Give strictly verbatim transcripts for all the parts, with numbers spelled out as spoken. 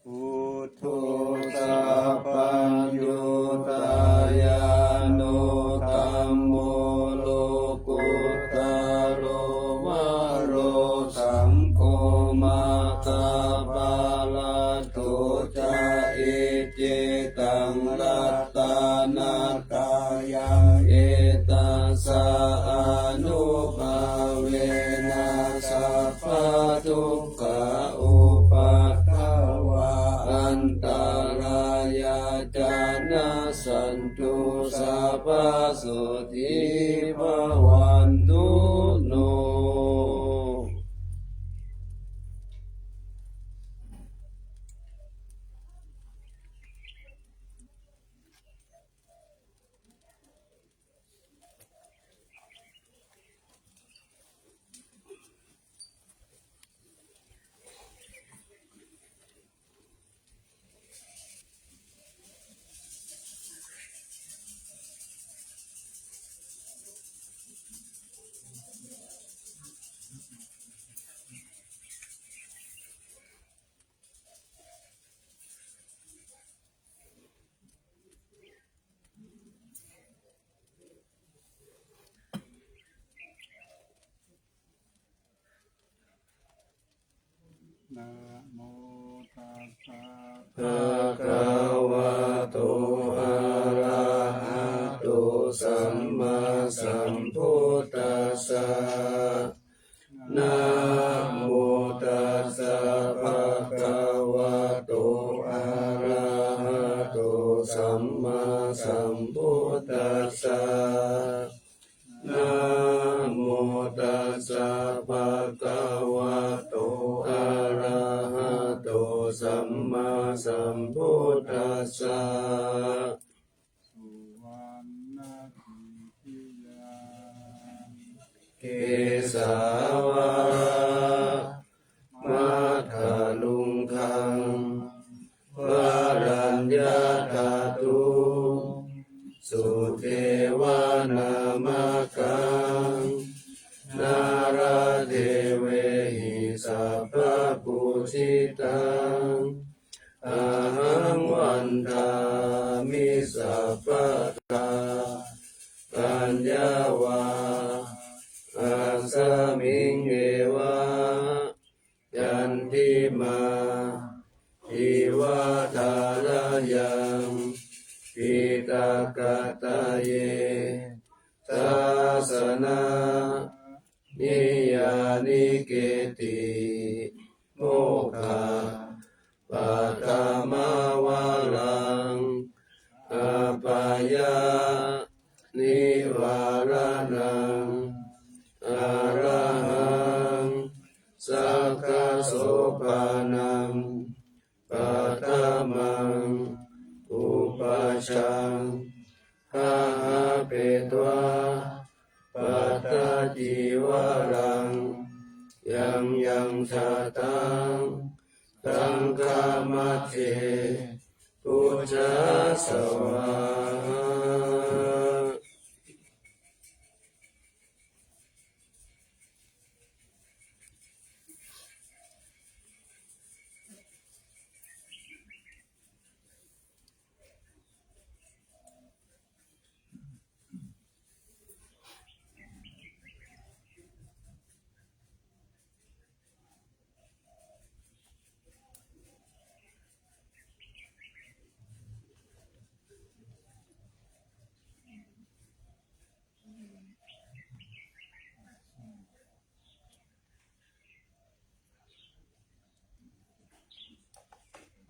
Buddho sabbaññutañāṇo dhammo lokuttaro varo saṅgho maggaphalaṭṭho ca iccetaṃ ratanattayaṃ etassa ānubhāvena sabbadukkhā upaddavā antarāyā ca nassantu sabbaso tthi bhavantu no. Namo tassa bhagavato arahato sammāsambuddhassa. Namo tassa bhagavato arahato sammāsambuddhassa. Namo tassa bhagavato arahato sammāsambuddhassa. Suvaṇṇakhiyā kesavā matthaluṅgaṃ vara yāva asmiṃ eva candimā iva tharāyaṃ piṭakattaye sāsana niyyāniketti mokkhapaddamavaraṃ appayānivāraṇaṃ arahaṃ sakkasopanam paṭhamaṃ upajjhaṃ āhapetvā pattacīvaraṃ yaṃ yaṃ jātaṃ saṅghamajjhe pūjasvā.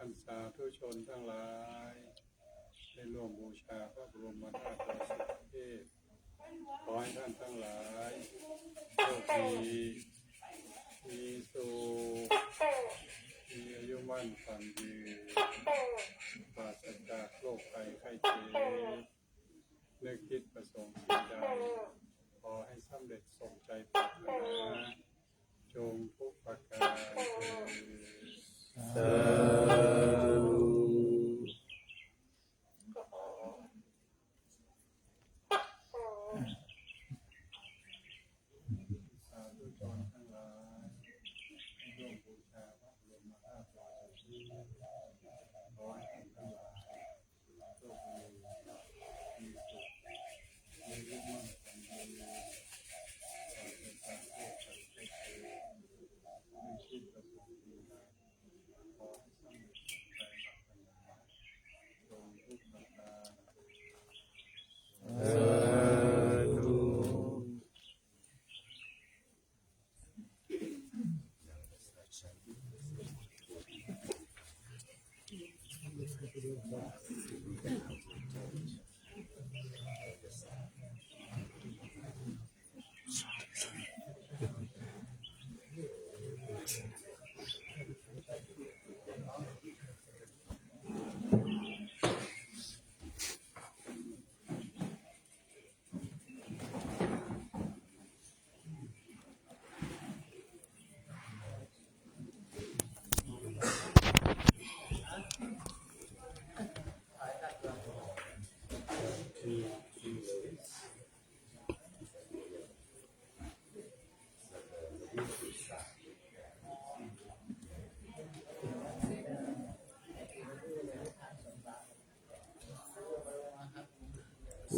ท่านสาธุชนทั้งหลาย ได้ร่วมบูชาพระบรมธาตุดอยสุเทพ ขอให้ท่านทั้งหลายโชคดี มีสุข มีอายุมั่นขวัญยืน ปราศจากโรคภัยไข้เจ็บ นึกคิดประสงค์สิ่งใด ขอให้สำเร็จสมใจปรารถนา จงทุกประการเทอญ สาธุ สาธุชนทั้งหลาย ให้ร่วมบูชาพระบรมธาตุดอยสุเทพ ขอให้ท่านทั้งหลาย สาธุ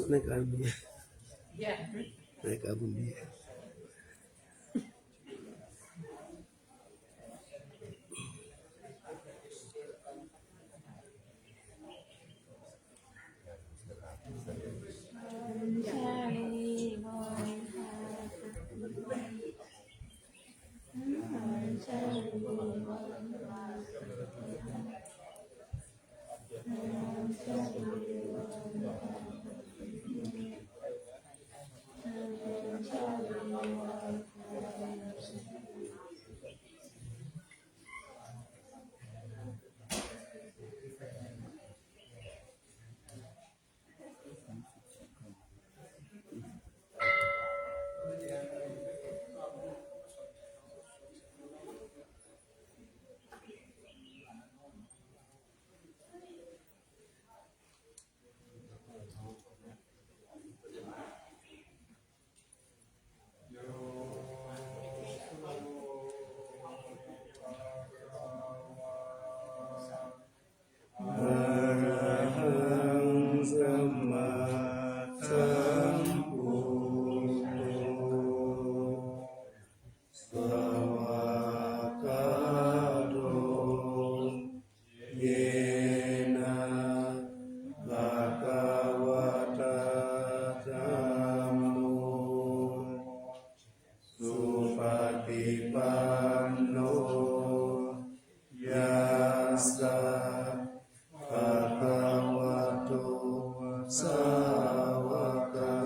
Naik album. Naik album dia.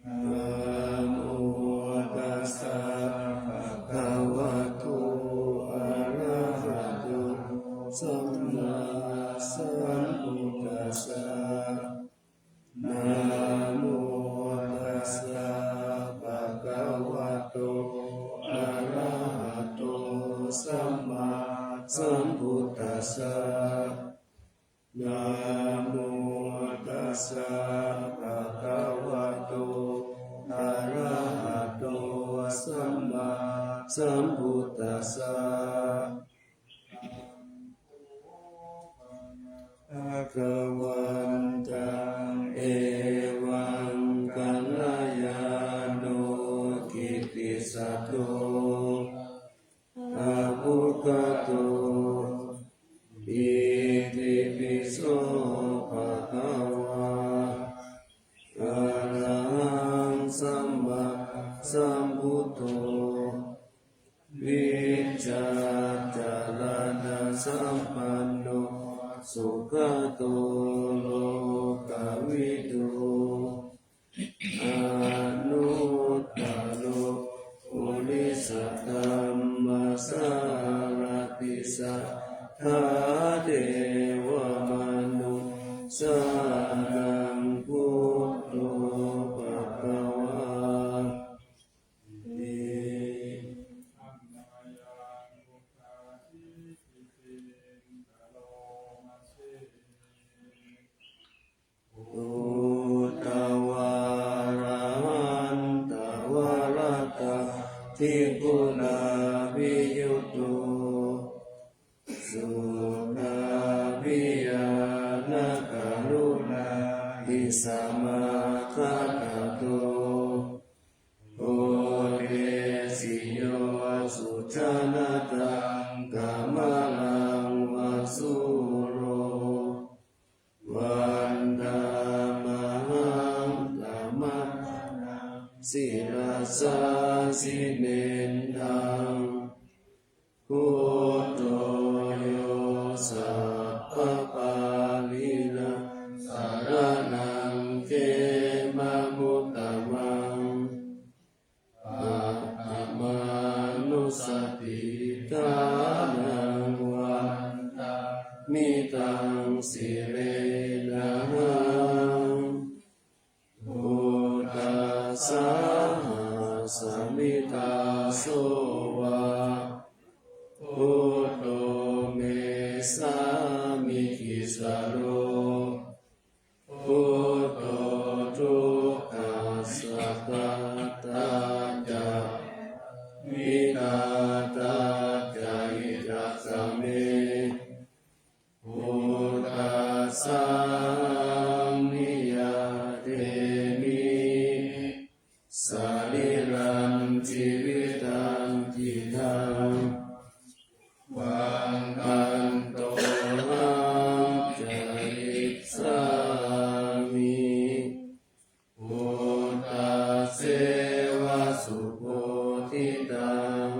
Namo tassa bhagavato arahato sammāsambuddhassa. Namo tassa bhagavato arahato sammāsambuddhassa. Namo tassa bhagavato arahato sammāsambuddhassa. Bhagavantaṃ evaṃ kalyāṇo kittisaddo abbhuggato itipi so bhagavā arahaṃ sammāsambuddho vijjācaraṇasampanno sugato lokavidū anuttaro purisadammasārathi satthā devamanussānaṃ buddho bhagavā ti. Buddhavārahantavaratādiguṇaviyutto suddhābhiñāṇakaruṇāhi samāgatatto bodhesi yo sujanataṃ kamalaṃva sūro vandāmahaṃ taṃ sirasā jinendaṃ. Buddho Sānaṃ vandāmi taṃ sirenahaṃ. Buddhassāhasmi dāso va, buddho me sāmikissaro, buddho dukkhassa ghātā ca, vidhātā ca hitassa me. Buddhassāhaṃ niyyādemi, sarīrañjīvitañcidaṃ, vandantohaṃ carissāmi, buddhasseva subodhitaṃ.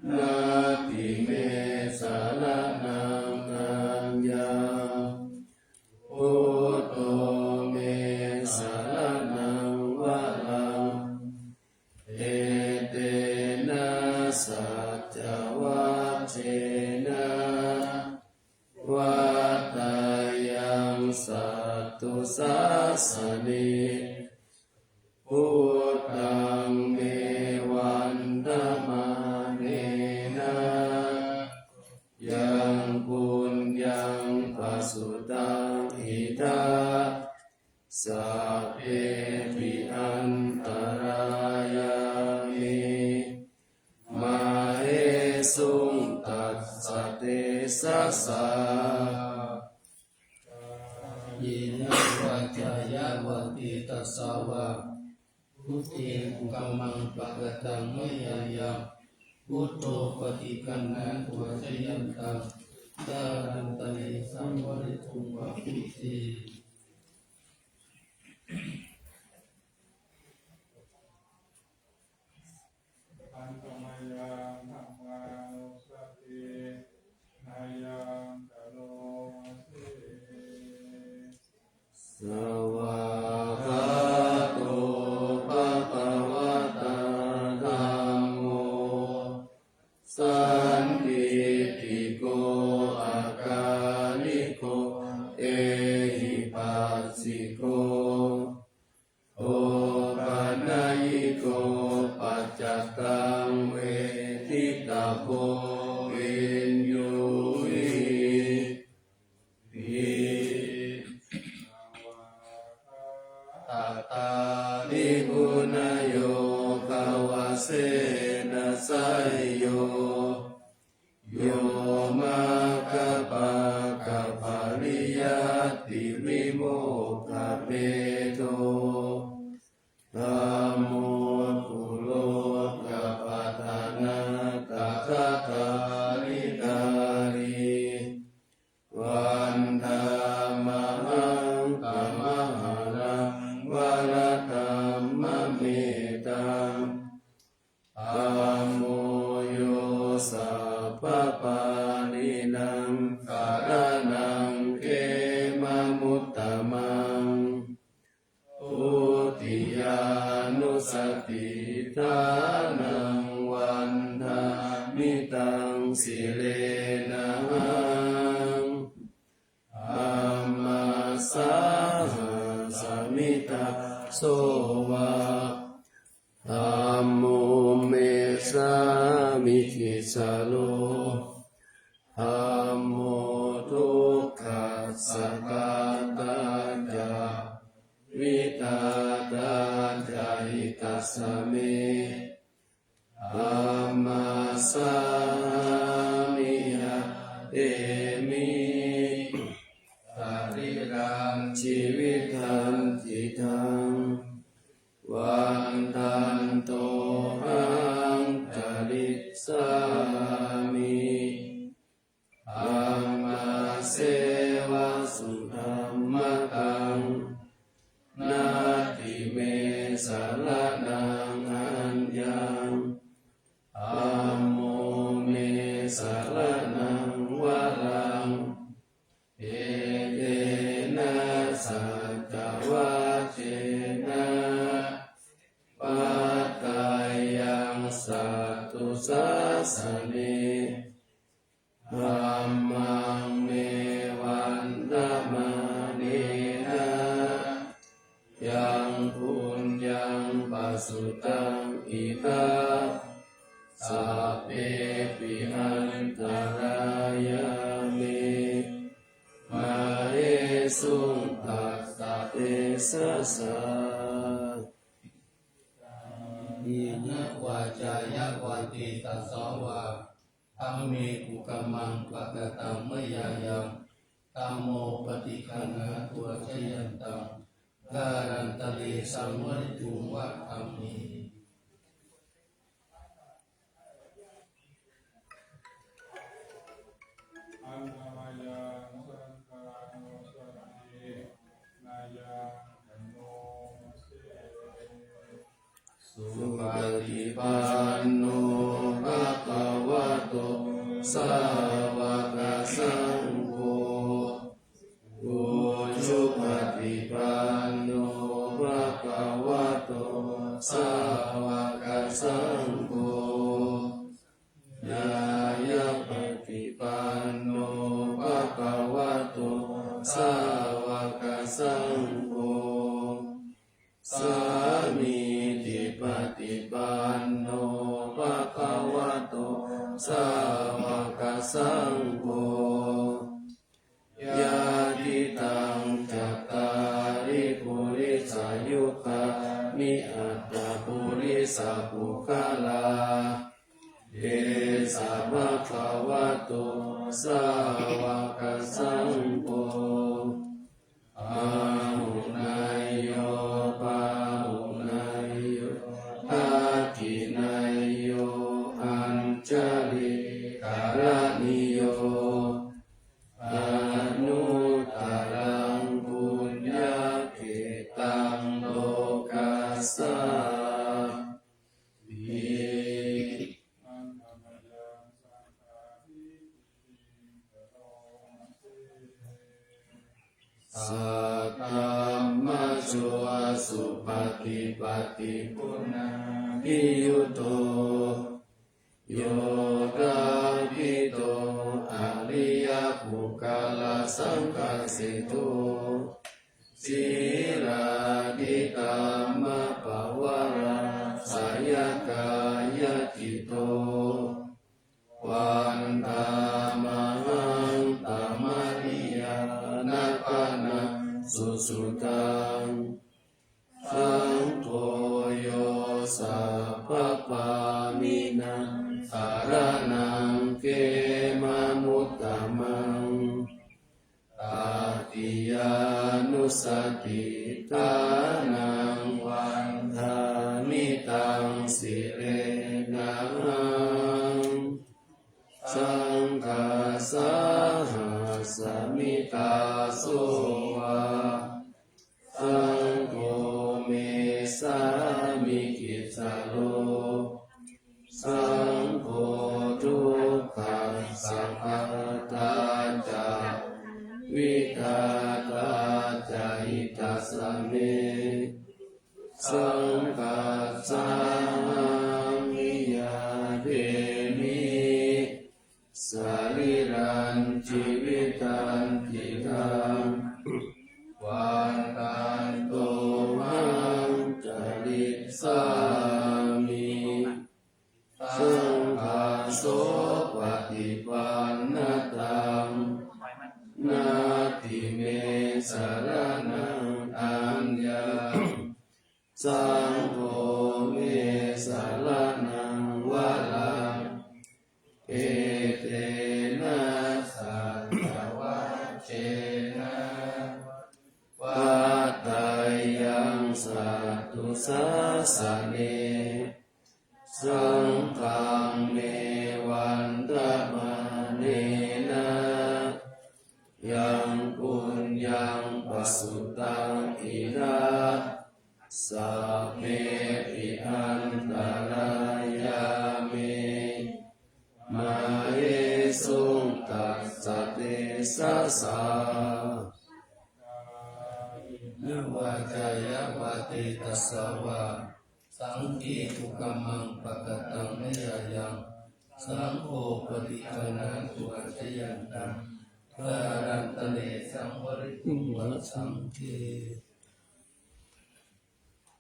Natthi me saraṇaṃ aññaṃ, buddho me saraṇaṃ varaṃ. Etena saccavajjena, vaḍḍheyyaṃ satthu sāsane. Buddhaṃ me vandamānena, yaṃ puññaṃ pasutaṃ idha, sabbepi antarāyā me, māhesuṃ tassa tejasā. Kāyena vācāya va cetasā vā, buddhe kukammaṃ pakataṃ mayā yaṃ, buddho paṭiggaṇhatu accayantaṃ, kālantare saṃvarituṃ va buddhe. Handa mayaṃ dhammānussatinayaṃ karoma se. Svākkhāto bhagavatā dhammo, sandiṭṭhiko akāliko ehipassiko, opanayiko paccattaṃ veditabbo viññūhīti. Cattāri guṇayogavasena seyyo, yo maggapākapariyattivimokkhabhedo, dhammo kulokapatanā tathāgatari. Vandāmahaṃ tamaharaṃ varadhammametaṃ. Dhammo yo sabbapāṇīnaṃ saraṇaṃ khemamuttamaṃ. Dutiyānussatiṭṭhānaṃ vandāmi taṃ sirenahaṃ. Dhammassāhasmi dāso va, dhammo me sāmikissaro, dhammo dukkhassa ghātā ca, vidhātā ca hitassa me. Dhammassāhaṃ niyyādemi, sarīrañjīvitañcidaṃ, vandantohaṃ carissāmi, dhammasseva sudhammataṃ. Natthi me saraṇaṃ aññaṃ, dhammo me saraṇaṃ varaṃ. Etena saccavajjena, vaḍḍheyyaṃ satthu sāsane. Dhammaṃ me vandamānena yaṃ puññaṃ pasutaṃ idha, sabbepi antarāyā me māhesuṃ tassa tejasā. Kāyena vācāya va cetasā vā, dhamme kukammaṃ pakataṃ mayā yaṃ, dhammo paṭiggaṇhatu accayantaṃ, kālantare saṃvarituṃ va dhamme. Handa mayaṃ saṅghānussatinayaṃ anumose. Supaṭipanno bhagavato sāvakasaṅgho, ujupaṭipanno bhagavato sāvakasaṅgho, ñāyapaṭipanno bhagavato sāvakasaṅgho, sāmīcipaṭipanno bhagavato sāvakasaṅgho, yadidaṃ cattāri purisayugāni aṭṭha purisapuggalā, esa bhagavato sāvakasaṅgho, āhuneyyo pāhuneyyo dakkhiṇeyyo añjalikaraṇīyo, anuttaraṃ puññakkhettaṃ lokassāti. Saddhammajo supaṭipattiguṇābhiyutto, yoṭṭhābhito ariyapuggalasaṅghaseṭṭho, sīlādidhammapavarāsayakāyacitto, vandāmahaṃ tamariyānapaṇṇaṃ susuddhaṃ. Saṅgho yo sabbapāṇīnaṃ saraṇaṃ khemamuttamaṃ, tatiyānussatiṭṭhānaṃ vandāmi taṃ sirenahaṃ. Saṅghassāhasmi dāso va, saṅgho me sāmikissaro, saṅgho dukkhassa ghātā ca vidhātā ca hitassa me, saṅghassāhaṃ niyyādemi sarīrañjīvitañcidaṃ, vandantohaṃ carissāmi. Saṅghassopaṭipannataṃ natthi me saraṇaṃ aññaṃ, saṅgho me saraṇaṃ varaṃ, etena saccavajjena vaḍḍheyyaṃ satthu sāsane. Saṅghaṃ me vandamānena yaṃ puññaṃ pasutaṃ idha, sabbepi antarāyā me māhesuṃ tassa tejasā. Kāyena vācāya va cetasā vā, saṅghe kukammaṃ pakataṃ mayā yaṃ, Saṅgho paṭiggaṇhatu accayantaṃ, kālantare saṃvarituṃ va saṅghe.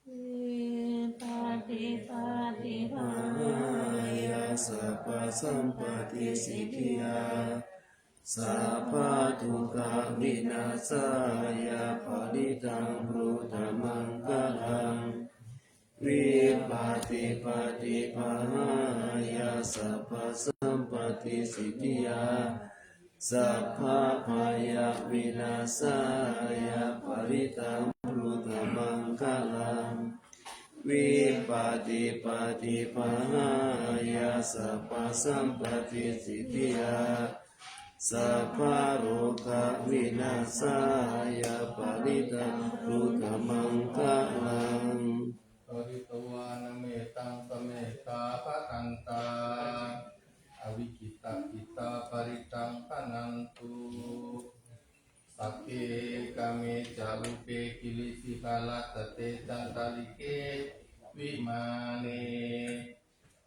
Vipattipaṭibāhāya sabbasampattisiddhiyā, sabbadukkhavināsāya parittaṃ brūtha maṅgalaṃ. Vipattipaṭibāhāya sabbasampattisiddhiyā, sabbabhayavināsāya parittaṃ brūtha maṅgalaṃ. Vipattipaṭibāhāya sabbasampattisiddhiyā, sabbarogavināsāya parittaṃ brūtha maṅgalaṃ. Pharitvāna mettaṃ samettā bhadantā, avikkhittacittā parittaṃ bhaṇantu. Sagge kāme ca rūpe girisikharataṭe cantalikkhe vimāne,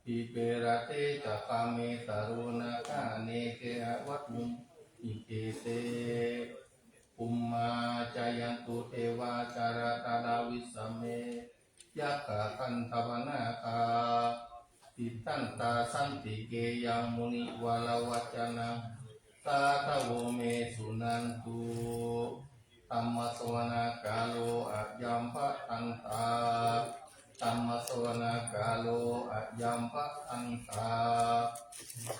dīpe raṭṭhe ca gāme taruvanagahane gehavatthumhi khette, bhummā cāyantu devā jalathalavisame yakkhagandhabbanāgā, tiṭṭhantā santike yaṃ munivaravacanaṃ sādhavo me suṇantu. Dhammassavanakālo ayambhadantā. Dhammassavanakālo ayambhadantā.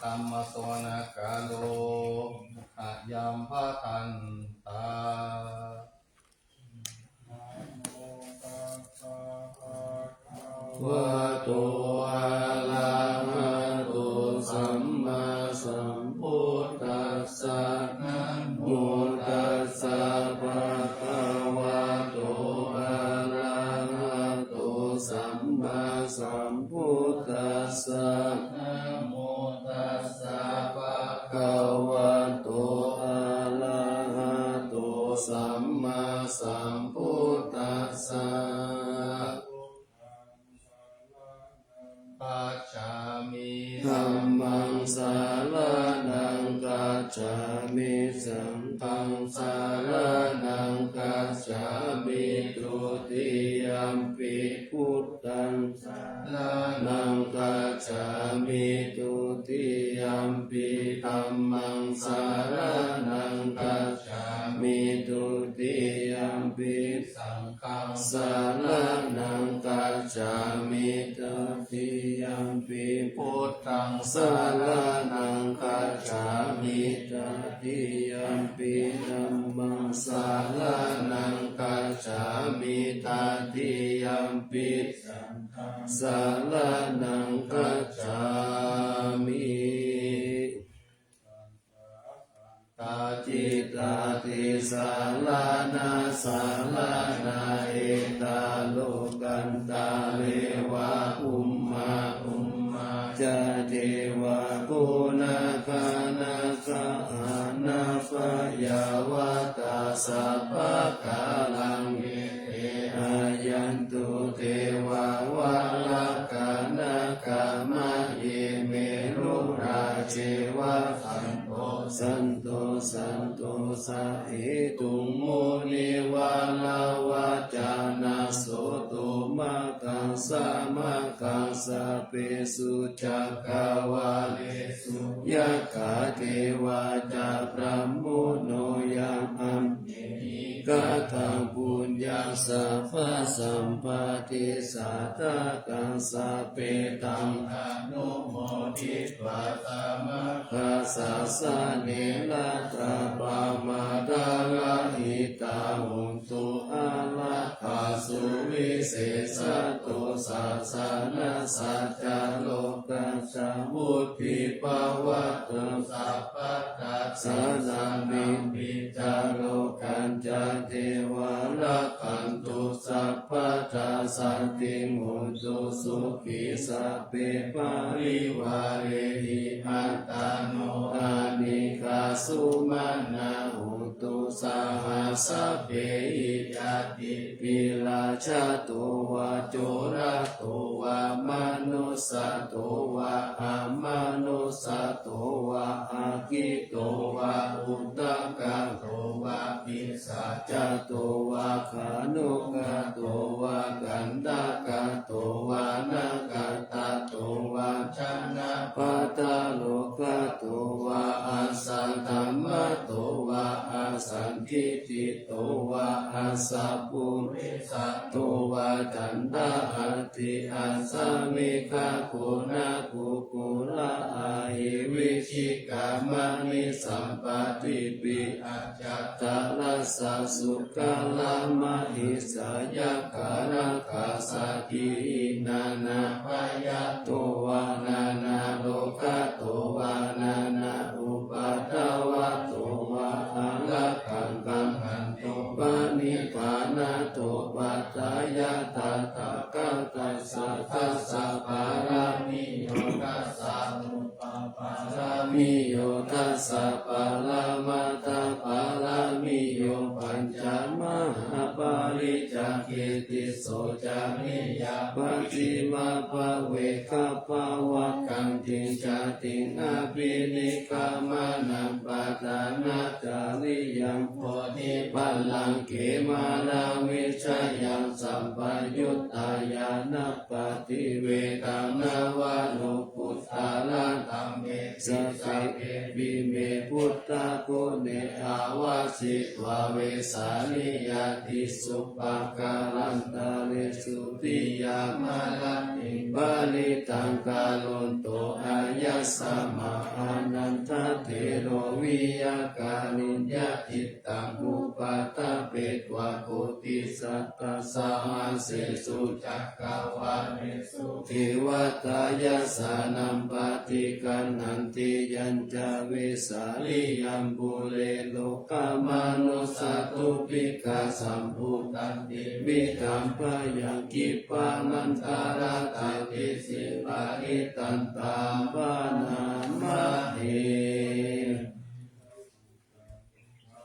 Dhammassavanakālo ayambhadantā. Namo tassa bhagavato arahato sammāsambuddhassa. Namo tassa bhagavato arahato sammāsambuddhassa. Namo tassa bhagavato arahato sammāsambuddhassa. Gacchāmi. Dhammaṃ saraṇaṃ gacchāmi. Saṅghaṃ saraṇaṃ gacchāmi. Dutiyampi buddhaṃ saraṇaṃ gacchāmi. Dutiyampi dhammaṃ saraṇaṃ gacchāmi. Dutiyampi saṅghaṃ saraṇaṃ gacchāmi. Tatiyampi buddhaṃ saraṇaṃ gacchāmi. Tatiyampi dhammaṃ saraṇaṃ gacchāmi. Tatiyampi saṅghaṃ saraṇaṃ gacchāmi. Cittatisaraṇasaraṇā, etha lokantare va bhummā, bhummā ca devā, ko nakkhattaṃ nakkhattaṃ, anābhayā vata sabbakālaṃ, ete āyantu devā, valakā nāgā, mahime rūrā ceva, santo santo santosahetuṃ, munivaravacanaṃ sotumaggaṃ samaggaṃ, sabbesu cakkavāḷesu, yakkhā devā ca brahmuno, yaṃ amhe kataṃ puññaṃ, sabbasampattidāyakaṃ, sabbe taṃ anumoditvā, samaggāsāsane ratā, pamādarahitā hontu, ārākkhāsu visesato, sāsanassa ca lokassa, vuḍḍhī bhavatu sabbadā, sāsanaṃ pi ca lokañca, devā rakkhantu sabbadā, saddhiṃ hontu sukhī sabbe, parivārehi attano, anīghā sumanā hontu, saha Sabbehi jātibhi, rājato vā corato vā, manussato vā amanussato vā, aggito vā udakato vā, pisācato vā khāṇukato vā, kaṇṭakato vā nakkhattato vā, janapadarogato vā asaddhammato vā asandiṭṭhito vā asappurisato vā, caṇḍahatthi-assamigagoṇa-kukkura-ahi-vicchika-maṇi-sampādipī-accha- -taracchasūkara-mahīsāya kārakkhasādīhi, nānābhayato vā nānārogato vā, nānāupaddavato vā, ārakkhaṃ gaṇhantu paṇidhānato. Patthāya tathāgatassa dasa pāramiyo, dasa rūpapāramiyo, dasa paramattha pāramiyo, pañca mahāpariccāge tisso cariyā pacchimabhave gabbhāvakkantiṃ jātiṃ abhinikkhamanaṃ padhānacariyaṃ, bodhipallaṅke māravijayaṃ sampayuttā ñāṇa- -paṭivedhaṃ navalokuttaraṃ dhammeti sabbepime buddhaguṇe āvajjitvā Vesāliyā tīsu pākārantaresu tiyāmarattiṃ parittaṃ karonto āyasmā Ānandatthero viya kāruññacittaṃ upaṭṭhapetvā koṭisatasahassesu cakkavāḷesu devatā yassāṇaṃ paṭiggaṇhanti yañca Vesāliyā pure rogāmanussadubbhikkhasambhūtantividhambhayaṃ khippāmantaradhāpesi parittantaṃ bhaṇāma he.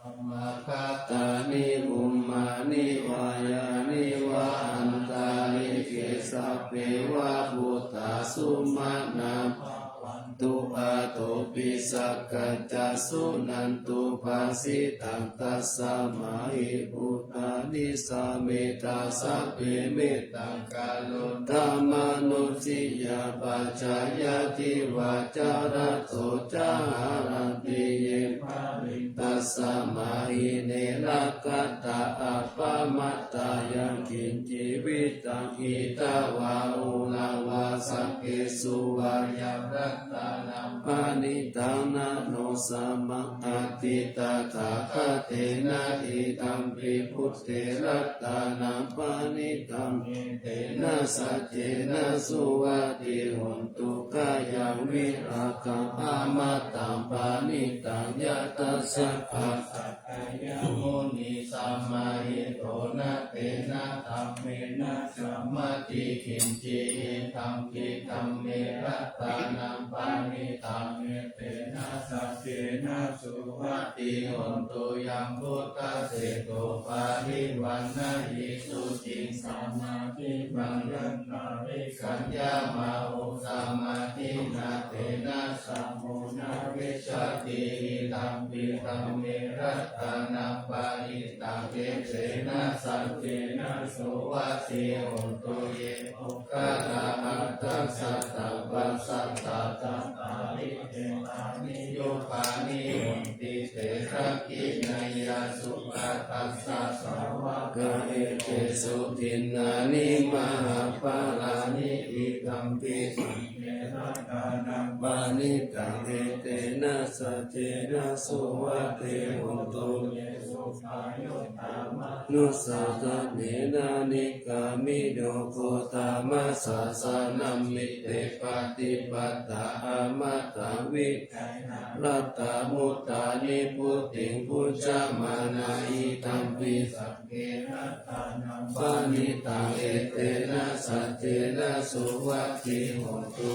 Samāgatāni bhummāni vā yāni va antalikkhe sabbeva bhūtā sumanā bhavantu athopi sakkacca suṇantu bhāsitaṃ. Tasmā hi bhūtā nisāmetha sabbe mettaṃ karontha mānusiyā pajāya divā ca ratto ca haranti ye baliṃ. Tasmā hi ne rakkhatha appamattā yaṃ kiñci vittaṃ idha vā huraṃ vā saggesu vā yaṃ ratanaṃ paṇītaṃ na no samaṃ atthi tathāgatena idampi buddhe ratanaṃ paṇītaṃ etena saccena suvatthi hotu. Khayaṃ virāgaṃ amataṃ paṇītaṃ yadajjhagā sakyamunī samāhito na tena dhammena samatthi kiñci idampi dhamme ratanaṃ paṇītaṃ etena saccena suvatthi hotu. Yaṃ buddhaseṭṭho parivaṇṇayī suciṃ samādhimānantarikañca mahā samādhinā tena samo na vijjati idampi dhamme ratanaṃ paṇītaṃ etena saccena suvatthi hotu. Ye puggalā aṭṭha sataṃ pasatthā cattāri etāni yugāni honti te dakkhiṇeyyā sugatassa sāvakā etesu dinnāni mahapphalāni idampi dhamme ratanaṃ paṇītaṃ etena saccena suvatthi hotu. Ye suppayuttā manussā daḷhena nikkāmino gotamasāsanamhi te pattipattā amataṃ vigayha laddhā mudhā nibbutiṃ bhuñjamānā idampi saṅghe ratanaṃ paṇītaṃ etena saccena suvatthi hotu.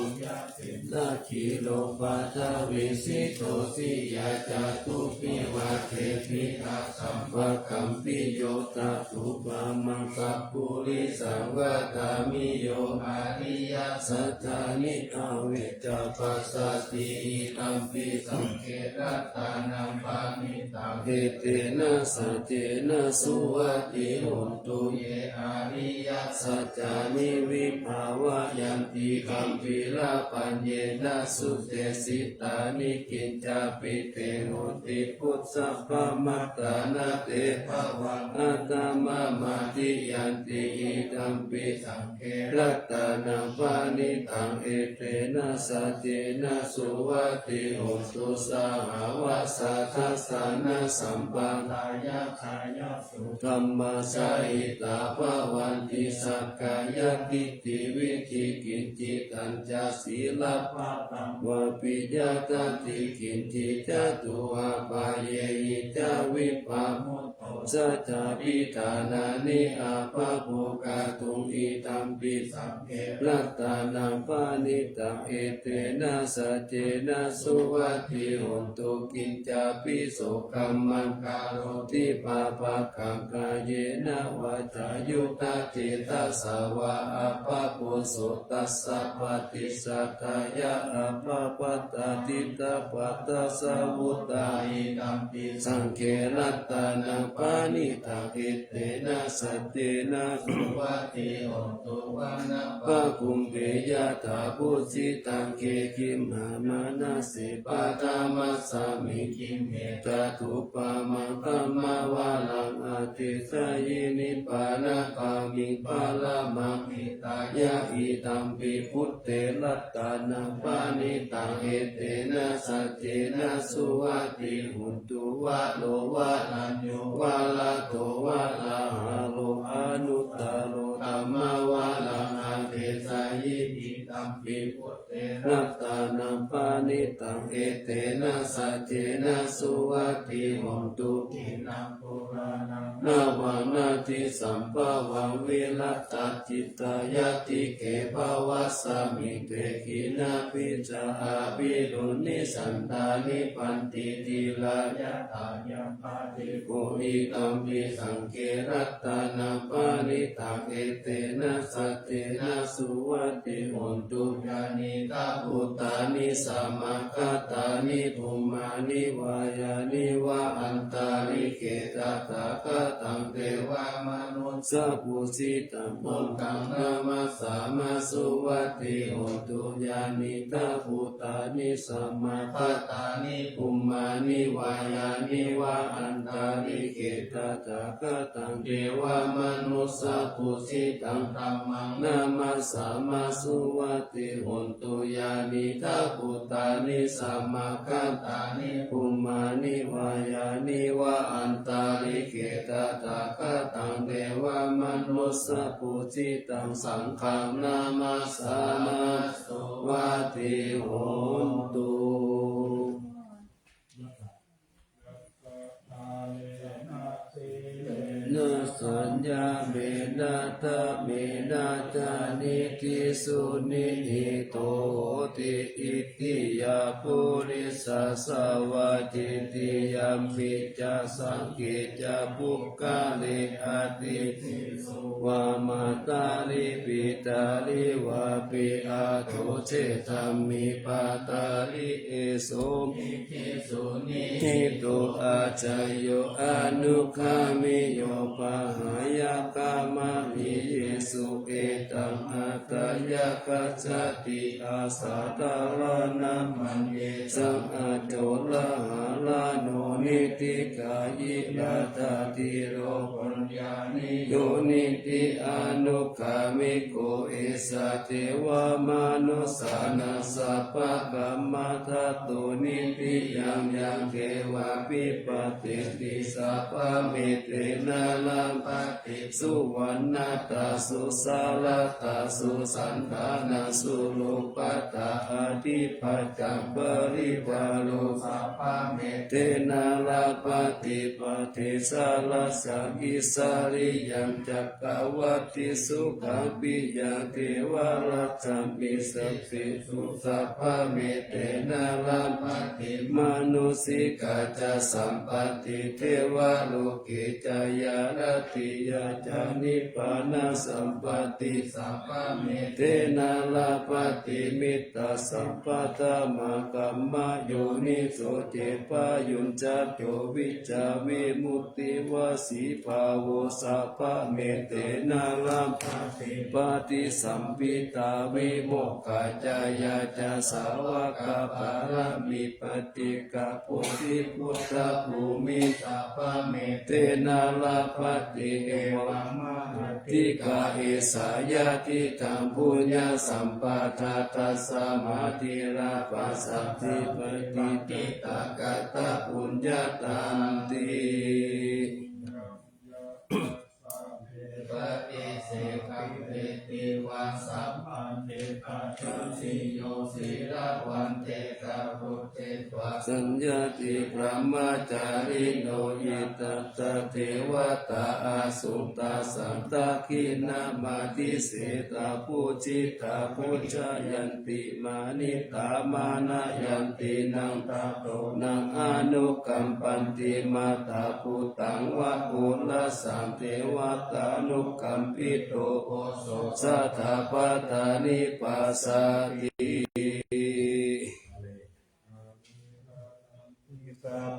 Khīlo paṭhavisito siyā catubbhi vātebhi asampakampiyo, tathūpamaṃ sappurisaṃ vadāmi yo ariyasaccāni avecca passati. Idampi saṅghe ratanaṃ paṇītaṃ, etena saccena suvatthi hotu. Ye ariyasaccāni vibhāvayanti gambhīrapaññena sudesitāni, kiñcāpi te honti phussappamatā, na te bhavaṃ aṭṭhamamādiyanti. Idampi saṅghe ratanaṃ paṇītaṃ, etena saccena suvatthi hotu. Sahāvassa dassanasampadāyā, khāyassu dhammā jahitā bhavanti, sakkāyadiṭṭhi vicikicchitañca, sīlabbataṃ vāpi yadatthi kiñci, catūhapāyehi ca vippamutto, chaṭṭhābhiṭhānāni abhabbo kātuṃ. Idampi saṅghe ratanaṃ paṇītaṃ, etena saccena suvatthi hotu. Kiñcāpi so kammaṃ karoti pāpakaṃ, kāyena vācāyuda cetasā vā, abhabbo so tassa paṭicchādāya, abhabbatā diṭṭhapadassa vuttā. Idampi saṅghe ratanaṃ paṇītaṃ, etena saccena suvatthi hotu. Vanappagumbe yathā bhussitaṃ, khemiyā manase paṭhamasmiṃ, khemme tathūpamaṃ dhammavaraṃ, adesayi nibbānagāmiṃ paramaṃ hitāya. Idampi buddhe ratanaṃ paṇītaṃ, etena saccena suvatthi hotu. Varo varaññū varado varāharo, anuttaro dhammavaraṃ adesayi. Idampi buddhe ratanaṃ paṇītaṃ, etena saccena suvatthi hotu. Khīṇaṃ purāṇaṃ navaṃ natthi sambhavaṃ, virattacittāyatike bhavasmiṃ, te khīṇabījā avirūḷhichandā, nibbanti dhīrā yathāyam padīpo. Idampi saṅghe ratanaṃ paṇītaṃ, etena saccena suvatthi hotu. Yānīdha bhūtāni samāgatāni, bhummāni vā yāni va antalikkhe, tathāgataṃ devamanussapūjitaṃ, buddhaṃ namassāma suvatthi hotu. Yānīdha bhūtāni samāgatāni, bhummāni vā yāni va antalikkhe, tathāgataṃ devamanussapūjitaṃ, dhammaṃ namassāma suvatthi hotu. Yānīdha bhūtāni samāgatāni, bhummāni vā yāni va antalikkhe, tathāgataṃ devamanussapūjitaṃ, saṅghaṃ namassāma suvatthi hotu. Na saññāmena dhamena jānīti, suṇihito hoti. Iti yā purisassa vā cintiyamhi ca saṅghe ca puggalē, atītesu vā matali pitali vāpi, aṭṭho cetāmi patali eso suṇihito ācāryo anuggāmi yo pahāya kāmahi yesu etaṃ atthāya gacchati. Asaddharānamanejjaṃ acoḷaharaṇo nitikāyi laddhadhīro puññāni yo nitti anuggāmiko esa devamanussānaṃ sabbakammadāto nitti yaṃ yaṃ devā vipattiṃ ti sabbametena labhati suvaṇṇatā susaratā susantānā surūpatā aṭṭhibācā parivāro sabbametena labhati paṭisārasā isariyañca kavatīsu kapiya te devarājāpi sabbā sabbā me tena labhanti. Mānusika ca sampatti devaloke ca yaratiyā ca nibbāna sampatti sabbā me tena labhanti. Mittā sabbadhammakamma yoniso ceṭṭhabbā yuñjato vijjā vimutti vajjī bhāvo sabbā me tena labhanti. Paṭisambhidāvimokkajjhāyā ca sāvakapāramī paṭikkhabhoti buddhabhūmiṃ sabbā me tena labhanti. Evamā- ṭṭhikā esā yadidaṃ puññasampadaṃ tasmā dīlābhasā dīpaṭitakatā puññatā nti. Saññatti brahmacārino itthatha devatā āsuṃ tassa dakkhiṇamādise. Taṃ pūjitā pūjayanti mānitā mānayanti naṃ tato naṃ anukampanti mātā puttaṃ vā puttañca devatānukampito poso sadapattanipasati.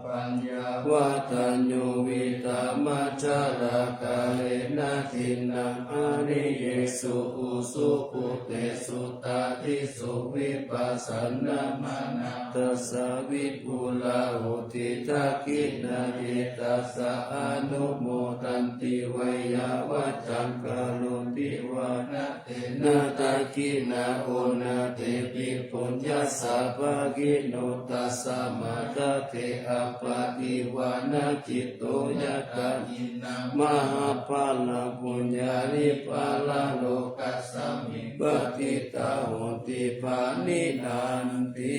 Paññā vadaññū vītamajjharakālena dinnā ariyesu ujubhūtesu tādisu vippasannamanā tassa vipulā hoti dakkhiṇā. Ye tassa anumodanti veyyāvaccaṃ karonti vā na tena dakkhiṇā onā tepi puññassa bhāgino. Tasmā dade appaṭivānacitto yattha hīnā mahapphalā puññāni paralokasmiṃ patiṭṭhā honti pāṇinanti.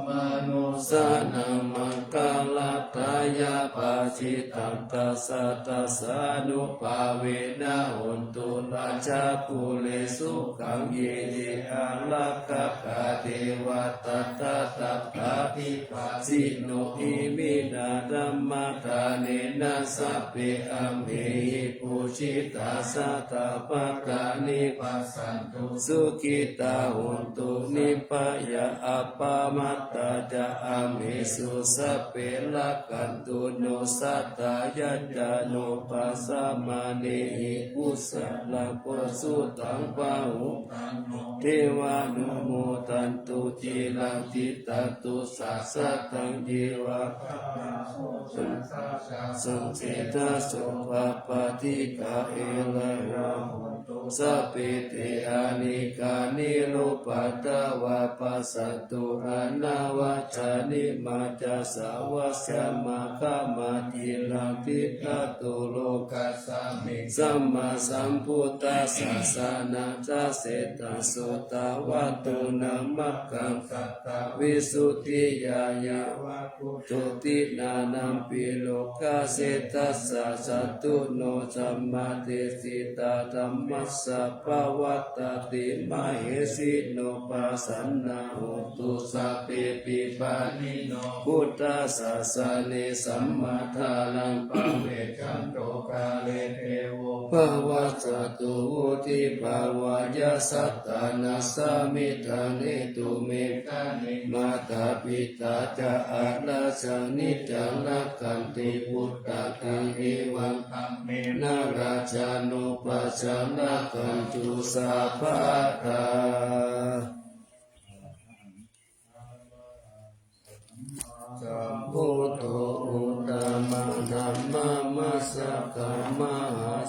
Manussānaṃ maṅgalatthāya bhāsitaṃ tassa tassānubhāvena hotu rājākulesu sukhaṃ. Ye ye ārakkhakā devatā tathāgatā bhāsino iminā dhammadānena sabbe amhehi pūjitā sadā bhāgāni bhavantu sukhitā hontu nibbhayā appamattā ca amhesu sabbe rakkhantu no sadā. Yañca no pajānāhi kusalaṃ kusuthaṃ pahutaṃ no devānumodantu ciraṃ tiṭṭhatu sāsanaṃ. Ye vācābhāsatā ca saṃsedajutappaṭighā erāhuntu sabbe te anekā nirupaddavā passantu anavajjāni. Mācca savajjamāgamā ciraṃ tiṭṭhatu lokasmiṃ sammāsambuddhassa sāsanaṃ. Dasettha sotawatthūnaṃ maggaṃ satta visuddhiyā yāva buddho tiṇṇannampi lokadhātassa catunno sammādesikā dhammā pavattati mahesino. Pasannā hontu sabbepi pāṇino buddhasāsane sammā dhāraṃ pavecchanto kāle devo pavassatu vuḍḍhibhāvāya sattānaṃ samiddhaṃ netu me mātā pitā ca atrajaṃ niccaṃ rakkhanti puttakaṃ evaṃ dhammena rājāno pajaṃ rakkhantu sabbadā. Sambuddho uttamadhammamajjhakamā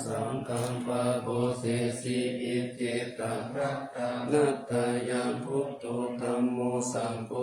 saṅghaṃ pavadehi icchitaṃ ratanattayaṃ buddho dhammo saṅgho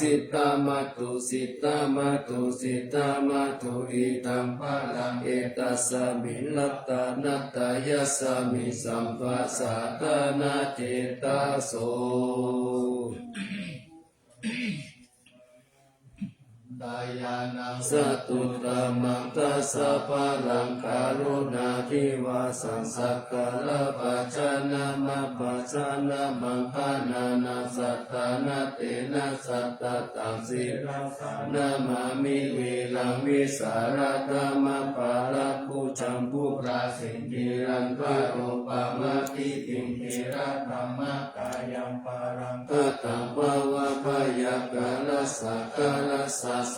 siddhamatthu, siddhamatthu, siddhamatthu, idaṃ balaṃ etasmiṃ ratanattayasmiṃ sabbasatthānacetaso. Dāyānaṃ satuttamaṃ dasabalaṃ karuṇādhīvasaṃ sakalapajanamapajanamaṃ bhaṇānaṃ satthāna tena sattataṃ sirasā namāmi viraṃ vīsālakamapālabbhujaṃ pūrāsiṃ giriṃparūpamatidīhiṃ girigabbhamakkhayaṃ pāraṃ kataṃ bhavabhayākālasākālasāsalaṃ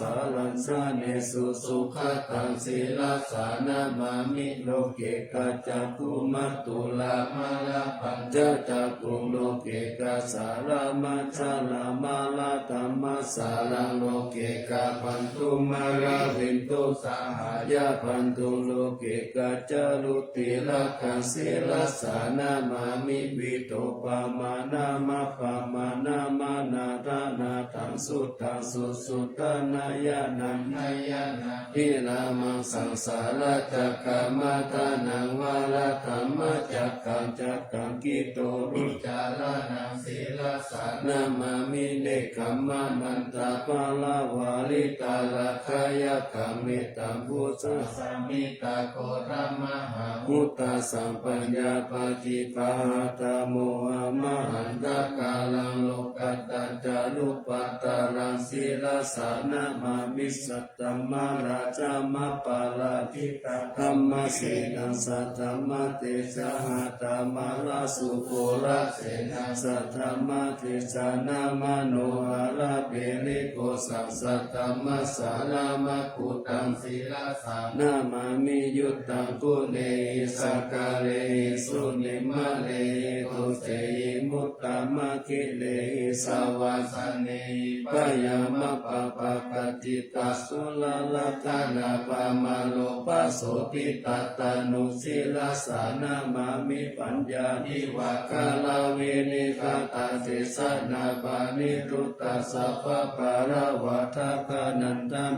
janesu sugataṃ sirasā namāmi. Loke kacakkhumā tulā mālā pañcacakkhuṃ, loke kassālamācālamāladdhammasāraṃ, loke kabbhantumāravindu sahāya bandhuṃ, loke kaccarutilakaṃ sirasā namāmi. Vītopamānamappamāṇamaṇādhānādhaṃ suddhaṃ susuddhānāyānaṃ nāyānādhirāmaṃ saṃsāracakkamādayaṃ varaṃ dhammacakkaṃ cakkaṃ kitorucirānaṃ sirasā namāmi. Nekkhammamantaparamāritharakkhayakkhaṃ mettambusekasamhita ghoramahābhūtasaṅpaññā paṭiggaṇhātha mohamāhantakāraṃ lokattacarūpattaraṃ sirasā namāmi. Sat dhammarājamaparājitaṃ dhammasenaṃ saddhammatejahatha mārasūkurasenaṃ saddhammaticchanamanoharabhītigosaṃ saddhammasāraṃ makkhuttaṃ sirasā namāmi. Uttamaguṇehi sakkārehi sunimmalehi dosehi muttamakkhenehi savajjānehi byāmappamāpaccida sulakkhaṇapamāro pasobhitattanusirasā namāmi. Paññāniva galavinegatadesanā paṇidutā sabbapāḷavā dakkhiṇantaṃ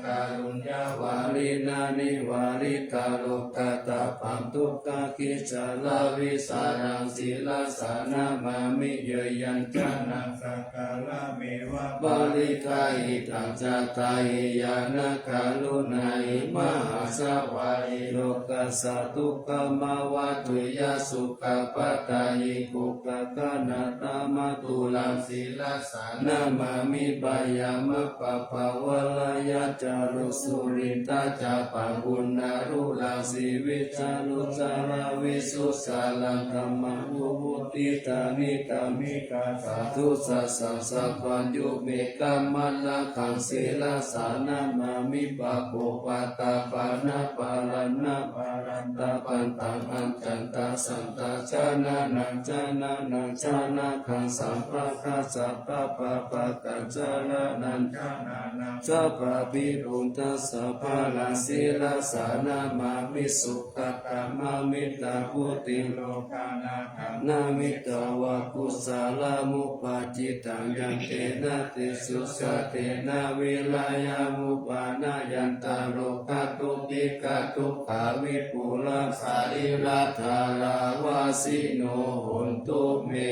kāruññavārinā nivarita lokatabbaṃ dukkhākiccharavisāraṃ sirasā namāmi. Yayañcanaṃ sakkarameva paliggahitatthāhi ñāṇakaruṇāhi mahāsavāhi lokassa dukkhamāvatuyya sukhappattayigukkhaṇatamattulaṃ sirasā namāmi. Byāmappamāpavarayañca losuritañcakkhumānarūḷaṃ sivijjāluccaravīsucaraṃ dhammaṃ mumuttita nikkhamikā. Sādhu. Sassaṃ sabbaññumekam manakaṃ sirasā namāmi. Pāpūpaṭṭhapāṇābharaṃ dabbantaṃ accantaṃ, santaṃ janānaṃ janānaṃ janakaṃ, sabbattha sabbapāpakaṃ janānaṃ janānaṃ sabbābhiyugghataṃ, sabbaṃ sirasā namāmi. Sugatāmamittabudhiṃ lokānatānaṃ mittavā kusalamupajjitaṃ, yantena tesussatena vīriyamuppanāyantaṃ, rogādugghigadukkhavipūlā sārīrathāravasino hontu me.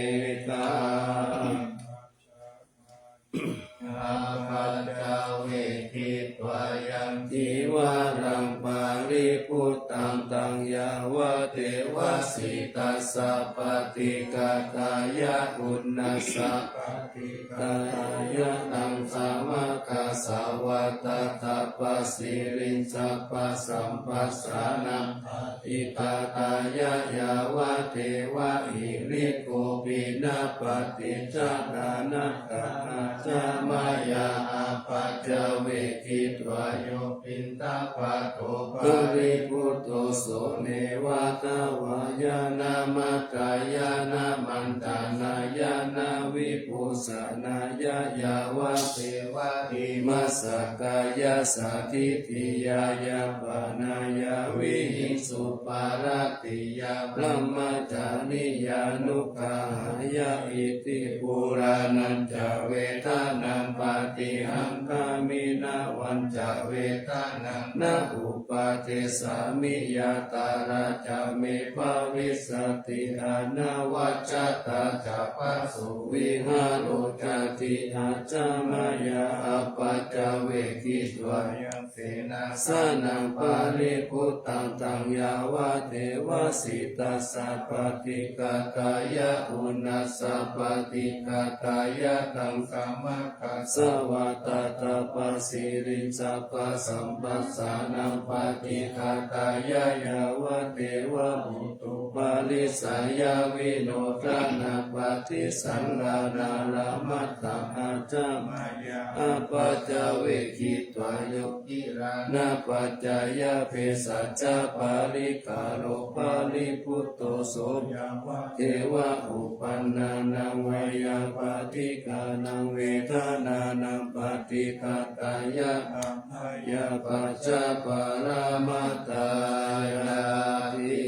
Apaccavekkhitvā yaṃ cīvaraṃ paribhuttaṃ, taṃ yāvadeva sītassa paṭighātāya, uṇhassa paṭighātāya, taṃ samaggassa vā tattha pasiriṃ sabbasamphassānaṃ paṭighātāya, yāvadeva hirikopinapaṭicchādanatthaṃ, ajja mayā apaccavekkhitvā yo piṇḍapāto paribhutto, so neva davāya na madāya na maṇḍanāya na vibhūsanāya, yāvadeva imassa kāyassa ṭhitiyā yāpanāya vihiṃsuparatiyā brahmacariyānuggahāya. Iti purāṇañca vedanaṃ paṭihaṅkhāmi navañca vedanaṃ na uppādessāmi, yātrā ca me bhavissati anavajjatā ca phāsuvihāro cāti. Ajja mayā apaccavekkhitvā yaṃ senāsanaṃ paribhuttaṃ, taṃ yāvadeva sītassa paṭighātāya, uṇhassa paṭighātāya, taṃ samaggassa vā tattha pasiriṃ sabbasamphassānaṃ paṭighātāya, yāvadeva putthupalīsayavinodanappaṭisallānārāmatthaṃ, ajja mayā apaccavekkhitvā yo gilānapaccayabhesajjaparikkhāro paribhutto, so yāvadeva uppannānaṃ veyyābādhikānaṃ vedanānaṃ paṭighātāya, abyāpajjhaparamatāyāti.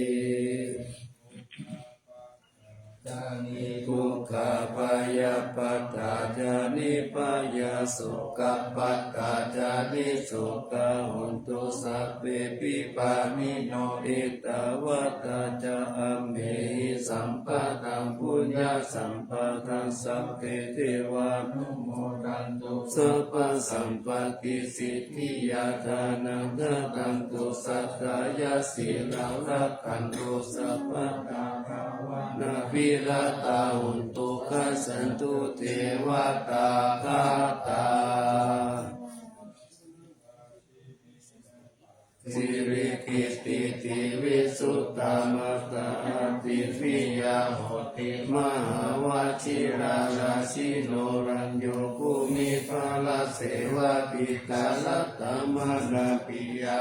Dukkhappattā ca nibbhayā, sokappattā ca nissokā, hontu sabbepi pāṇino. Ettāvatā ca amhehi sambhataṃ puññasampadaṃ, sabbe devānumodantu sabbasampattisiddhiyā. Dānaṃ dadantu saddhāya, sīlaṃ rakkhantu sabbadā, bhāvanābhiratā hontu, gacchantu devatāgatā. Siridhitividhusutta matā, ādibbhiyā hobbimahāvajirā, rājino rañño bhūmigalasevā, tiṭṭharattamanābhiyā,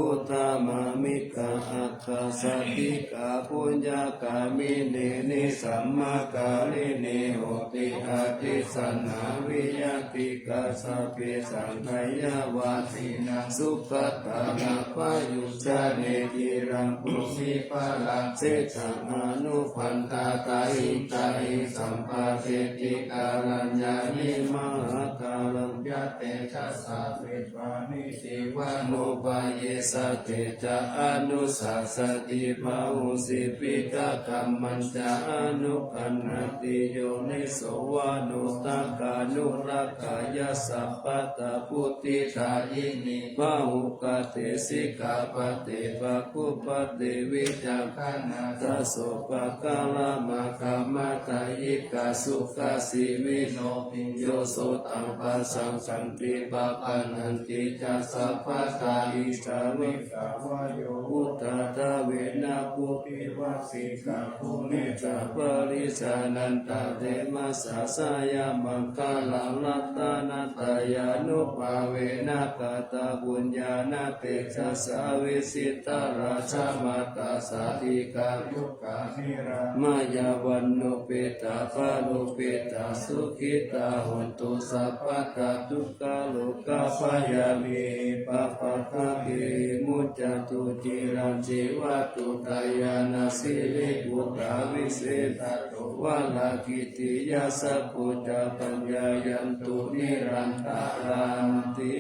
uttamahiddhikā aggā, sādhikā puññagāminī, nisammakāyinī honti, abhisamānā viya ttikā, sabbe saṅkhāya vajjinānaṃ sugatānaṃ payujjhāni, khīlaṃ bhūmipharaṃ seṭṭhaṃ anupaṇṇātā, hitahisaṃ paṭiṭṭhitā, rāmāni mahakālaṃ, yatejasā vivaṃ hitvānubhāveti, saṭṭhe ca anussasati, bāhuṃ sipītakammañca, anugaṇhati yoniso, manokammānubhāvena, sabbattha vuṭṭhidāyīni, pāhubhante sikkhāpade, pākkhubhante vicakkhaṇā, dasopākāramakkhamatā, yikkhā sukhativinopiyo, so taṃ passaṃsanti pāpananti ca sabbadā. Idha me kho vayo vuttā dvena phuṭṭhī vāsikaphūmī ca purīsā nātha devasā jayamaṅgalaṃ. Ratanattayānubhāvena katapuññāna tejasā vijitā rājamātā jātikā yukā nirāmayā vaṇṇupetā balupetā sukhitā hontu sabbadā. Dukkharogabhayā vippattā ca vimuccantu ciraṃ jīvatu. Kalyāṇaṃ siri puttāvisesā tu varakkhitiyā sakko ca paññāyantu nirantaranti.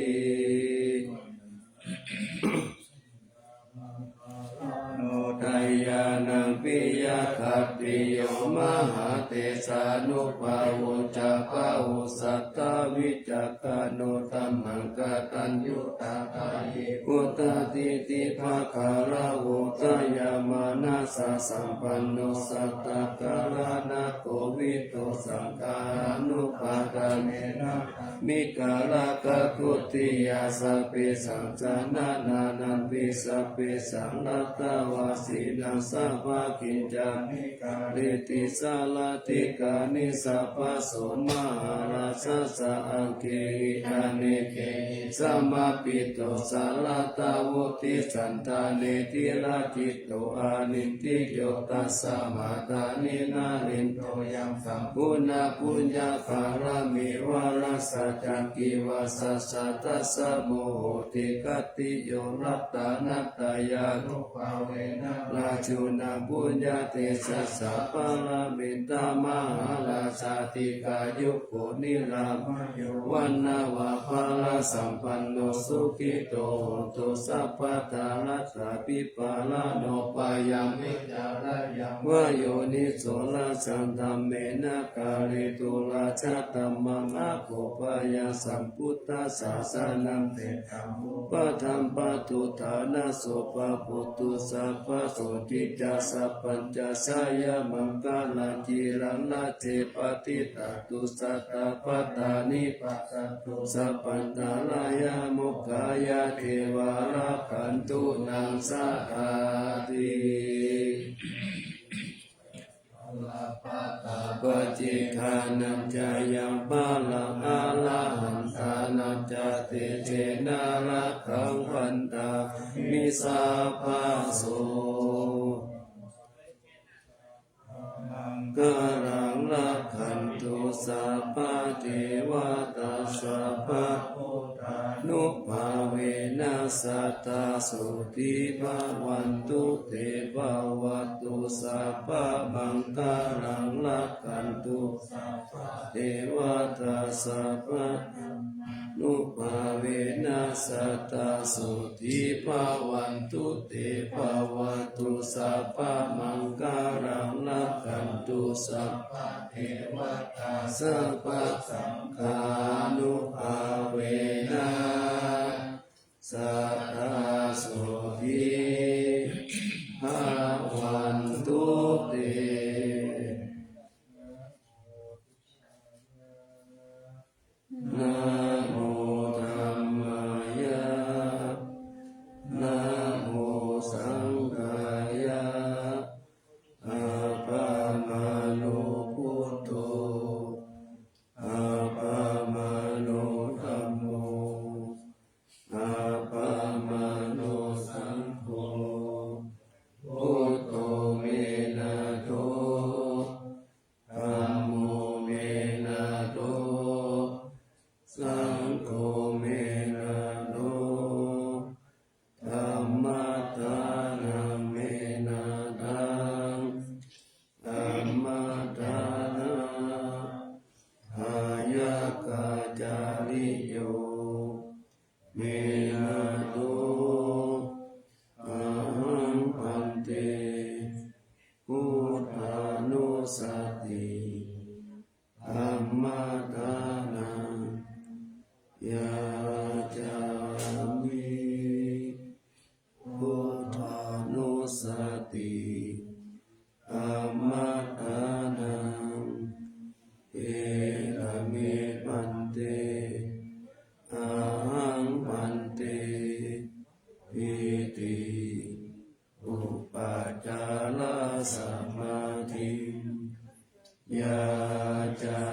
Dayānaṃ piyakhattiyo mahātejānubhāvo ca bāhuṃ satthā vicakkhaṇo dhammāṃ kataññutā payirupāsati titikkhaṇo dayāmanasā sampanno sattā karuṇākavito saṅkhānupādānena vikalākakutiyā sabbesaṃ janānānampi sabbesaṃ atthāvasīnaṃ sabbakiñcāni kareti sārathikāni sabbaso mahārājassa aggehi anekehi samāhito sarathā vuṭṭhī santane tiracito anindito tasmā dāni narindo yaṃ sampuṇṇapuññapāramī vārassa ca kivāsassa tassa muhoti khattiyo ratanattayānubhāvena rājuna puññatejasā pāramitā mahārājā dīghāyuko nirāmayo vaṇṇavanto balāsampanno sukhito hotu sabbadā. Rattābhipālano pāyāmi carāyaṃ vā yoniso rājadhammena kāretu rājadhammaṃ. Ākopāya sambuddhassa sāsanaṃ te upaṭṭhampatu ṭhānaso pavuttu sabbasotthī ca sabbañca jayamaṅgalaṃ. Ciraṃ rājje patiṭṭhatu satapadāni pacchato sabbantarāyā mokkhaṃ yāceva rakkhantu naṃ sadā ti. Pacchikkhanañca yaṃ balaṃ arahantānañca tejena rakkhaṃ bandhāmi sabbaso. Maṅgalaṃ rakkhantu sabbadevatā sabbabuddhānubhāvena sadā sotthī bhavantu te. Bhavatu sabbamaṅgalaṃ rakkhantu sabbadevatā sabbadhammānubhāvena sadā sotthī bhavantu te. Bhavatu sabbamaṅgalaṃ rakkhantu sabbadevatā sabbasaṅghānubhāvena sadā sotthī bhavantu te. Namo dhammāya, namo saṅghāya, appamāṇo buddho, appamāṇo dhammo, appamāṇo saṅgho, buddho me nātho, dhammo me nātho, saṅgho me nātho, dhammaddhanaṃ me nāthaṃ, dhammaddhanaṃ, āyakācariyo me nātho, ahaṃ bhante buddhānussati dhammaddhanaṃ yācāmi. Buddhānussati dhammaddhanaṃ, etā me bhante Upācārasamādhiṃ yācāmi.